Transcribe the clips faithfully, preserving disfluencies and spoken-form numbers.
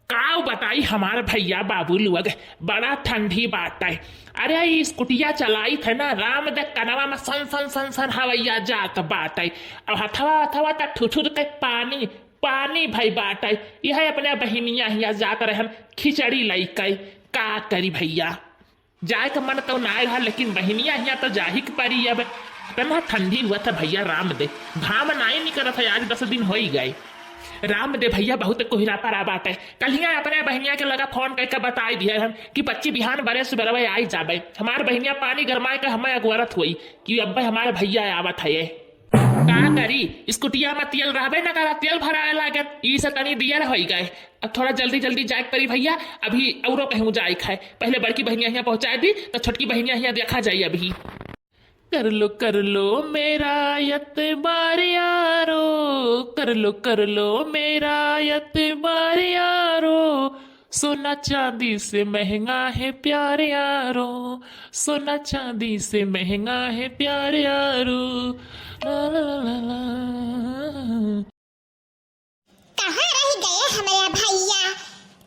काव बताई हमार भइया बाबू लोग, बड़ा ठंडी बाटइ। अरे, ई स्कूटिया चलाइत है ना, राम दे कनवा में सन सन सन सन हवइया जात बाटइ। अब हथवा हथवा त ठुठुर के पानी पानी भइ बाटइ। इहइ अपने बहिनिया हिया जात रहन खिचड़ी लइके। का करी भइया, जाए के मन तउ नाय रहा, लेकिन बहिनिया हिया तउ जाही के परी अब। इतना ठंडी हुआ था भइया, राम दे, घाम नाय निकरत है, आज दस दिन होइ गए। राम दे भइया, बहुत कोहरा परा बाटइ। कल्हिया अपने बहिनिया के लगा फोन कइके बताइ दिहे हम कि बच्ची बिहान बरे सुबेरवे आइ जाबइ। हमार बहिनिया पानी गरमाए के हमें अगवरत होई कि अब्बे हमार भइया आवत है। का करी, स्कूटिया में तेल रहबे न करा, तेल भराए लागत, ई से तनी दियर होइ गए। अब थोड़ा जल्दी जल्दी जाए के परी भइया, अभी औरो कहूँ जाए के है। पहिले बड़की बहिनिया हियाँ पहुँचाए दी, त छोटकी बहिनिया हियाँ देखा जाई अभी। कर लो, कर लो मेरा एतबार यारो, कर लो, कर लो मेरा एतबार यारो, सोना चांदी से महंगा है प्यार यारो, सोना चांदी से महंगा है प्यार यारो। ला, ला, ला, ला, ला। कहाँ रहि गए हमरे भइया?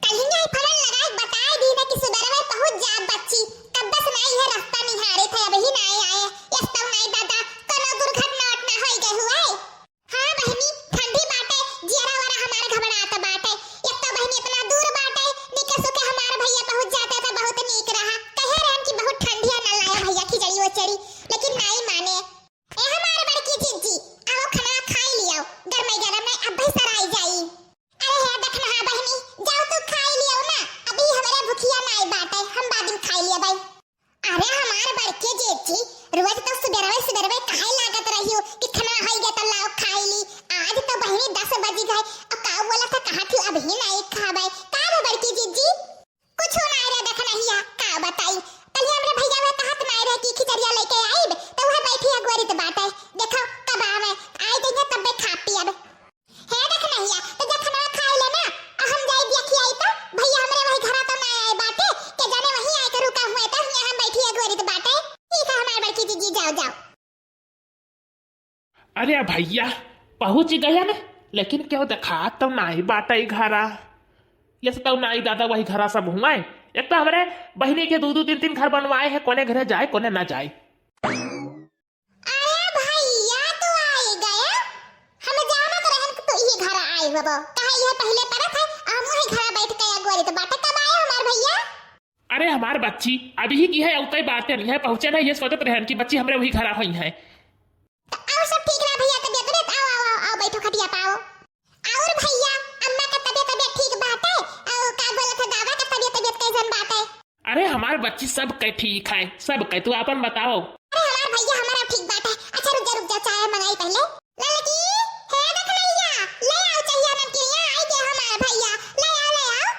कल्हिया ही फोन लगाए बताए दी ना कि सुबेरवे पहुँच जा बच्ची, कब से नाई है रास्ता निहारे थे, अबही नाई आए। यस तउ नाई दादा, कोनो दुर्घटना वटना होइ गए हुए? हाँ बहिनी, ठंडी बाटे, जियरा वरा हमार घबरात बाटे। एक तो बहिनी इतना दूर बाटे, निके सुके हमार भइया पहुँच जाते तो बहुत नीक रहा। कहे रहन कि बहुत ठंडिया न लाए भइया खिचड़ी उचड़ी, लेकिन नाई माने। ए हमार बड़की जिज्जी, आओ खाना खाई लियो, गरमे गरम में अब भी सराई जाई। अरे हे दखनहा बहिनी, जाओ तू खाई लियो ना, अभी हमरे भुखिया नाई बाटे, हम बाद में खाई लियो भाई। अरे हमार बड़की जिज्जी, रोज तो सुबेरवे सुबेरवे काहे लागत रहियो कि खाना होई गया तो लाओ खाई ली। आज तो बहिनी दस बजी गए, अब का बोला था कहा थी अभी नहीं खाबे। का रे बड़की जिज्जी? कुछ ना रे दखनहिया, का बताई। कल हमरे भइया वह कहत ना रहे कि खिचड़िया लेके आइब, तो वह बैठी अगोरित बाटे। देखो कब आवे, आई जइहे तब्बे खा पियब। हे दखनहिया, तो जा खाना खाई ले ना, आ हम जाई बिया खियाई तो, भइया हमरे वही घरा तो ना आए बाटे, के जाने वहीं आए के रुका हुए तो हियां हम बैठी अगोरित बाटे। ठीक है हमार बड़की जिज्जी, जाओ जाओ। अरे भइया, पहुँच गयन, लेकिन केहू देखात तो नाई बाटइ घरा। यस तउ नाई दादा वही घरा सब हुआए। एक तो हमरे बहिनी के दू दू तीन तीन घर बनवाए हैं, कोने घरे जाए कोने ना जाए। अरे भइया, तू आई गया, हम जानत रहन कि तू इही घरा आए होबो। कहे इहे पहिले परत है, हम वही घरा बैठ के अगोरित बाटे। कब आए हमार भइया? अरे हमार बच्ची, अबही की है अउतई बाटे, यह पहुँचे ना, ये सोचत रहन कि बच्ची हमरे वही घरा होइहैं। तो और सब ठीक रहा भइया, तबियत उबियत, आओ, आओ, आओ, आओ, बैठो खटिया पाओ। और भइया, अम्मा का तबियत, तबियत ठीक बाटे? और का बोला था दादा का तबियत, तबियत कैसन बाटे? अरे हमार बच्ची सब के ठीक है, सब के, तू आपन बताओ। अरे हमार भइया हमारा ठीक बाटे। अच्छा रुक जा, रुक जा, चाय मंगाई पहिले। ललकी, हे दखनहिया, ले आओ चाहिया नमकीनिया, आई गया हमार भइया, ले आओ, ले आओ।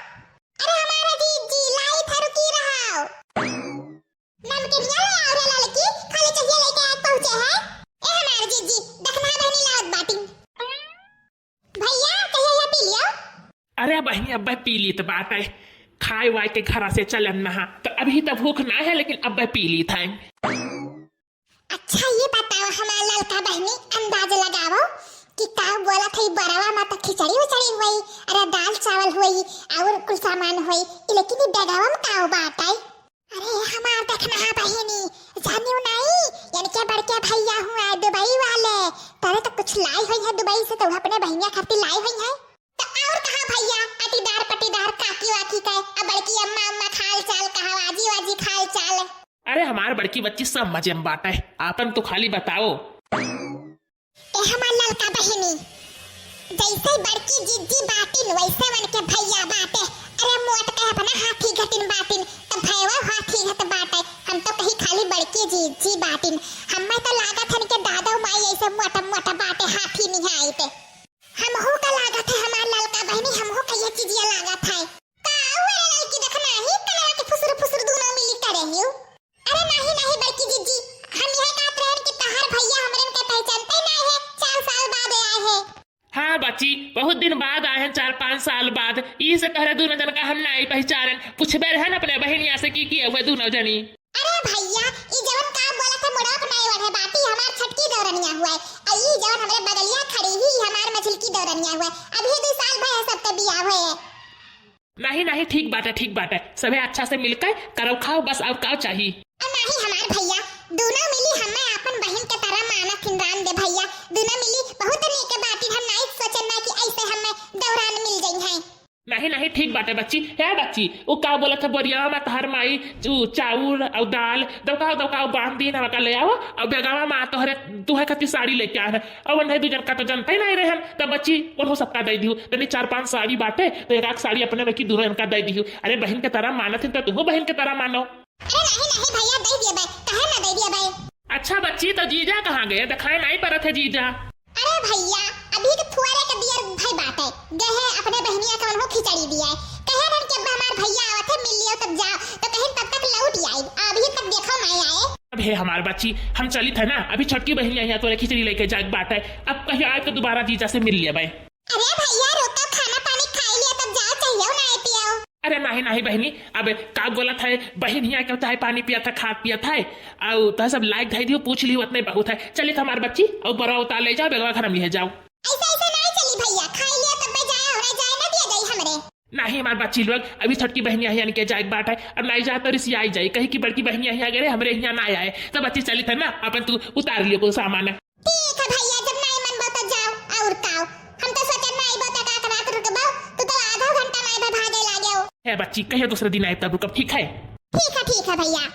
अरे हमारा जीजी, लाई था रुकी रहाओ। नमकीनिया ले आओ रे ललकी, खाली चाहिया लेके आज पहुँचे है। ए हमार जीजी, दखनहा बहिनी लावत बाटिन। भइया, चाहिया या पी लियो। अरे बहिनी, अब्बे पी लीत बाटे, खाए वाए के घरा से चलन नहा, तो अबही तो भूख ना है, लेकिन अब्बे पी लीत है। अच्छा, ये बताओ हमार ललका बहिनी, अंदाज लगाओ कि का बोलत है, बरवा में तो खिचड़ी उचड़ी हुई, अरे दाल चावल हुई और कुल सामान हुई, लेकिन ये बैगवा में का बात है? अरे हमार दखनहा बहिनी, जानियो नहीं, इनके बड़के भइया हुए दुबई वाले, तरे तो कुछ लाई हुई है दुबई से, तो अपने बहिनिया खातिर लाई हुई है। तो और कहा भइया, अटीदार पटीदार काकी वाकी का, अब बड़की अम्मा अम्मा खाल चाल कहा, आजी वाजी खाल चाल। अरे हमार बड़की बच्ची सब मजे में बाटे, आपन तो खाली बताओ। ए हमार ललका बहिनी, जैसे बड़की जिज्जी बाटिन वैसे उनके भइया बाटे। अरे मोट के अपना हाथी घटिन बाटिन, तो भैया हाथी घट बाटे। हम तो कही खाली बड़की जिज्जी बाटिन, हमें तो लागत है इनके दादा माई ऐसे मोटा मोटा बाटे हाथी निहाइत। हमहू का लागत है हमार ललका बहिनी, हमहू का ये चीजिया लागत है। का हुआ रे ललकी, देखना ही कलवा के फुसुर फुसुर दोनों मिली करे हियो। अरे नाही नाही बड़की जिज्जी, हम यह कहत रहन कि तहार भइया हमरे के पहचानते ना है, चार साल बाद आए है। हाँ बच्ची, बहुत दिन बाद आए हैं, चार पाँच साल बाद। ई से तोहरे दोनों जन का हम नाई पहचानन। पूछबे रहन अपने बहिनिया से कि की हुए दोनों जनी। अरे भइया, ई जवन का बोला था मुड़वा पर नाई वढ़े बाटी, हमार छटकी दौरनिया हुआ है। आ ई जवन हमरे बगलिया खड़ी ही, हमार मझिलकी दौरनिया हुआ है। अभी दो साल भय है सबके बियाह हुए है। नहीं, नहीं, ठीक बाटे, ठीक बाटे। सभे अच्छा से मिलके करौ खाओ, बस और का चाही? और नहीं हमार भैया, दोनों मिली हमें आपन बहिन के तरह मानत हिन राम दे भैया। दोनों मिली बहुत नीक बाटी, हम नहीं सोचन ना कि ऐसे हमें दौरान मिल जाई हैं। नहीं, नहीं, ठीक बाटे बच्ची। हे बच्ची, उ का बोलत है बोरिया में तहर माई, उ चाउर और दाल, दौकाओ, दौकाओ, बांध दीन, हमका ले आओ, और बेगावा में तोहरे, तुहे खातिर साड़ी लेके आए हैं। और उन्हें दू जन का तो जनता ही नहीं रहे हम, तब बच्ची, उन्हों सबका दे दियो। तनी चार पांच साड़ी बाटे, तो एक आध साड़ी अपने में की दोनों इनका दे दियो। अरे बहिन के तरह मानत है तो तुहू बहिन के तरह मानो। अरे नहीं, नहीं भैया, दे दिए बे, कहे ना दे दिए बे। अच्छा बच्ची, तो जीजा कहाँ गए? दिखाई नहीं पड़त है जीजा। अरे भैया, अभी तो थुआरे के दियर भाई बाटे, गए हैं अपने बहनिया के उन्हों खिचड़ी दिया है। कहे रहन कि अब हमार भैया आवत है, मिल लियो तब जाओ, तो कहीं तब तक लौट आई, अभी तक देखो नहीं आए। अब हे हमार बच्ची, हम चलित है ना, अभी छोटकी बहनिया यहाँ तोरे खिचड़ी लेके जाए बाटे, अब कहीं आए तो दोबारा जीजा से मिल लिया भाई। अरे भैया रुको, खाना पानी खाई लिया तब जाओ, चाहिए ना पियो। अरे नहीं, नहीं बहनी, अब का बोलत है, बहन हिया के चाय पानी पियत है, खात पियत है, और तो सब लायक धई दियो, पूछ लियो, उतने बहुत है। चलित हमार बच्ची, और बड़ा उतार ले जाओ, बेगवा घर में ले जाओ। ऐसे, ऐसे नहीं चली भैया, खाई लिया तब मैं जाए, हमरा जाए ना दिया जाई हमरे। नहीं हमार बच्ची लोग, अभी छोटकी बहनिया हिया के जाए के बाट है, अब नहीं जाए तो रिसियाई जाई, कहीं की बड़की बहनिया हिया गए, हमरे हिया ना आए, तो बच्ची चलित है ना, अपन तू उतार लियो कुल सामान। ठीक है भैया, जब नहीं मनबो तो जाओ, और काओ, हम तो सोचन नहीं बो तक रात रुकबो, तू तो आधा घंटा नहीं बे भागे लागे हो। हे बच्ची, कहियो दूसरे दिन आए तब रुकब, ठीक है? ठीक है, ठीक है भैया।